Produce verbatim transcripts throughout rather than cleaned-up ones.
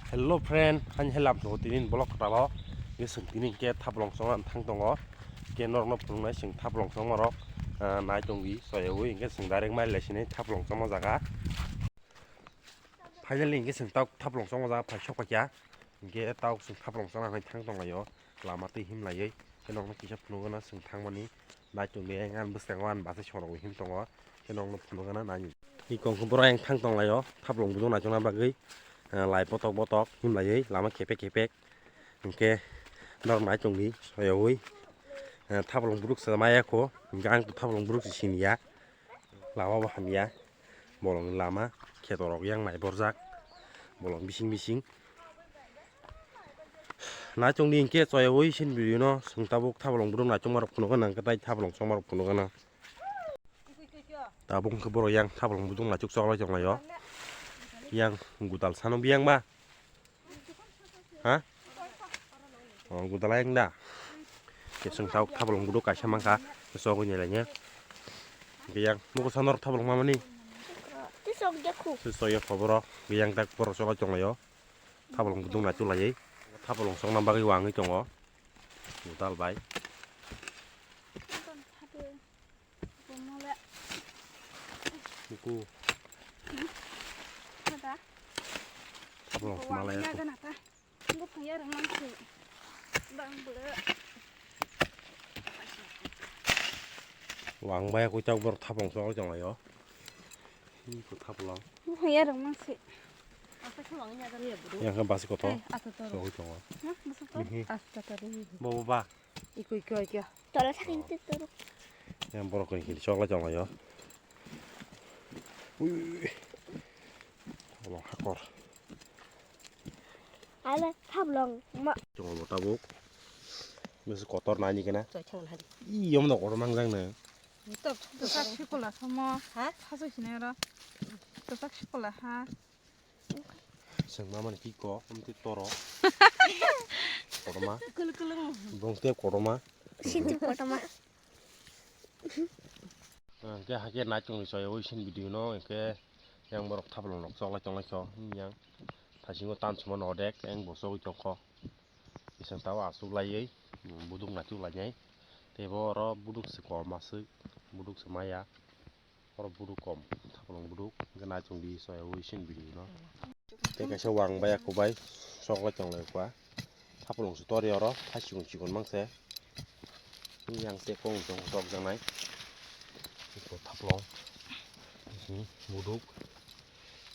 Hello friend, hani helam tongo tini vlog kwtalo. Hingke chwng tini hingke thaplong chongna thang tongo. Hingke norokno phunuknai chwng thaplong chongmarok, ah, nai tongdi, soyawi hingke chwng direct mai lai sini thaplong chongma jaga. Finally hingke chwng tok thaplong chongma jaga phai sok paikha. Hingke tok chwng thaplong chongna hinui thang tonglaio. Lama twi himlaiwi. Hingke norokno kisa phunukgwno chwng thangmani. Nai tongdi ang ani bwskango ani bwsai sorok him tongo. Hingke norokno phunukgwno nai. Ni kongkhe borok ayang thang tonglaio, thaplong buduk naichongna bagwi, eh, lai potok potok himlaiwi lama kepek kepek. Hingke norok nai tongdi soyawi, eh, thaplong buduk se maya kho, hingke ang thaplong buduk se siniya, lama bo hamya, bolongni lama khetorok yang nai borjak, bolong bising bising. Nai tongdi hingke soyawi sin video no chwng tabuk thaplong buduk naichongmarok phunukgwna hingke tai thaplong chongmarok phunukgwna. Tabuk hwnkhe borok yang thaplong buduk naichuk choklai tonglaio. Yang gudal sano biyang ba? Ha? Oh, gudal ayang da. Keseng tau thaplong buduk kaisa mangkha. Chogwi nailainai. Biyang nugo sanor thaplong mamani. Tisok dekhu. Sisok ya khoboro. Biyang tak borok choklai tonglaio. Thaplong buduk naichuk laiwi. Thaplong chokna bagwi wangwi tongo. Gudal bai. Buku. Ada. Thaplong malai. Buphang ya rang langsi. Bang bule. Wang bai aku tak bor thaplong sok jong ayo. Ini ku thaplong. Buphang ya rang langsi. Apa sih wangnya kan ya bro? Yang kan basi kotor. Eh, apa tuh? Sok jong. Hah, masuk tuh? Mhm. Asta tadi. Bawa ba. Iko, iko, iko. Tola sakin tu turuk. Yang borok ni kiri chokla chokla yo. Ui, ui, ui. Thaplong hakor. Ale thaplong ma. Chokla bo tabuk. Mese kotor nani kena. Choi chang hari. Ih, yom no kotor mangjang na. Tok tok sak sikula sama. Ha? Hasu sinera. Tok sak sikula ha. Seng mama ni kiko, amti toro. Kotorma. Kul kulung. Bong te kotorma. Sinti kotorma. Hingke hake naichong ni soyo, oi sin video no, hingke yang borok thaplong rok choklai tonglai so, yang thasingo tan suma no dek, yang bo chogwi tongkho. Bising tao asuk laiwi, buduk naichuk lainai. Tei bo oro buduk se kom aswk, buduk se maya. Oro buduk kom, thaplong buduk, hingke naichong di soya wi sin video no. Tei kaisa wang bai ako bai, sok lai tong lai kwa. Thaplong se tori oro, thai chikon chikon mang se. Yang te kong jong sok jang nai. Iko thaplong. Hmm, buduk.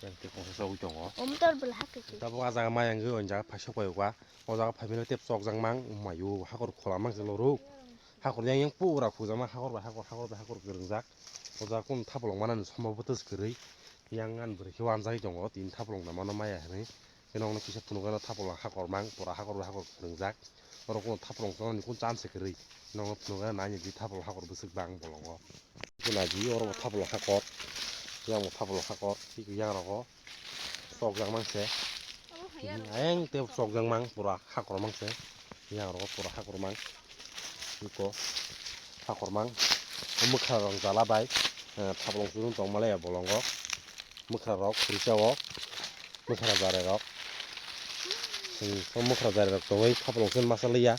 Yang te kong sok tongo. Om tor bela hake. Tabuk a jaga ma yang ge, o jaga phai sok bai kwa. O jaga phai bini tep sok jang mang, mayu, hakor khola mang se loruk. Hakor yang yang pura khujama, hakor bai hakor, hakor bai hakor kwrwngjak. O jaga kung thaplong manani sombo bwtwswk kwrwi. Yang ani bwrwi khe wanjagwi tongo, tini thaplong na mano maya hinwi. Khe nokno kisa phunukgano thaplong hakor mang, pura hakor bai hakor kwrwngjak. Oro kung thaplong tongnani kung chance kwrwi. Nokno phunukgano nani di thaplong hakor bwswk bang bolongo. Khe naidi oro bo thaplong hakor. Yang bo thaplong hakor, tei yang rogo. Chokjak mang se. Ayang te chokjak mang pura hakor mang se. Yang rogo pura hakor mang. Iko hakor mang. Mwkha rok jala bai. Eh, thaplong churung tong malaya bolongo. Mwkha rok khurisa o. Mwkha jare rok. Hmm, o mwkha jare rok tongwi thaplong se masa liya.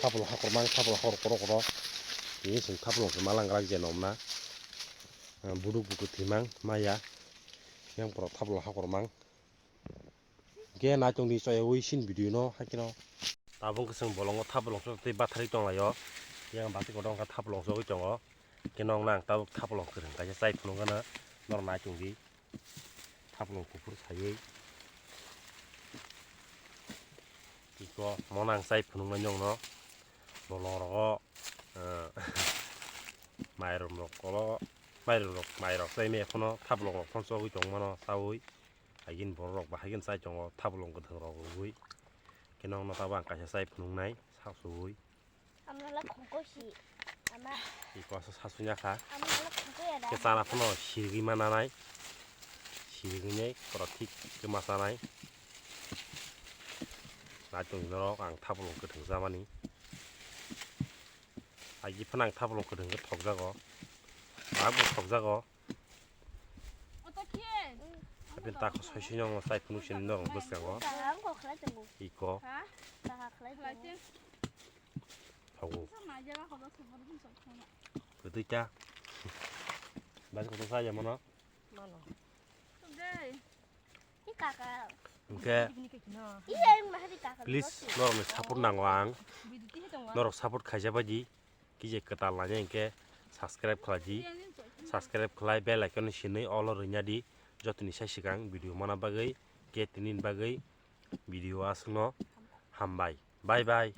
Thaplong hakor mang, thaplong hakor koro koro. Ini sing thaplong se malang rak je nomna. Ah, buduk buduk thwimang maya. Yang pura thaplong hakor mang. Hingke naichong di soya wi sin video no, hakeno. Tabuk khe chwng bolongo thaplong sok tei bathari tonglaio. Yang bati kotor wngkha thaplong sogwi tongo. Khe nokno ang tabuk thaplong kwrwng kaisa chai phunukgana. Norok naichong di. Thaplong kuphur saiwi. Iko mono ang chai phunuknai nokno. Bolong rogo, eh, mairum rok kolo, mairum rok, mai rok chai maya phano thaplong rok phano chogwi tongmano chawi. Agini borok rok bahai kheno chai tongo thaplong kwthwng rok rwgwi. Khe nokno tabuk ang kaisa chai phunuknai sak suwi. Amla khongko si. Ama. Iko asa sasunya kha. Amla khongko ya da. Khe chana phano sirigwi ma nanai. Sirigwi nai pora thik khe ma chanai. Naitung norok ang thaplong kwthwng chamani. Agi phano ang thaplong kwthwng khe thokjago. Tabuk thokjago. Oto khe. Tako soi soi nongo chai phunuk sini norok bwskango. Kaham kok khlai tongo. Iko. Ha? Kaham khlai tongo. Khlai te. Thago. Sa mai jaga kodo sumar bun sok khona. Kwtwi ta. Bas kodo sa ya mano. Mano. Dei. Ni kaka. Hwnkhe. Ni kaki no. Iya, yang mahari kaka. Please, norokni support nango ang. Bidi tihe tongo. Norok support khaija baidi. Kije kwtal nanya hwnkhe subscribe khlaidi. Subscribe khlai bell icon ni sinui all o rwnya di. Jotoni sai swkang video mana bagwi, ke tinin bagwi video aswkno hambai. Bye bye.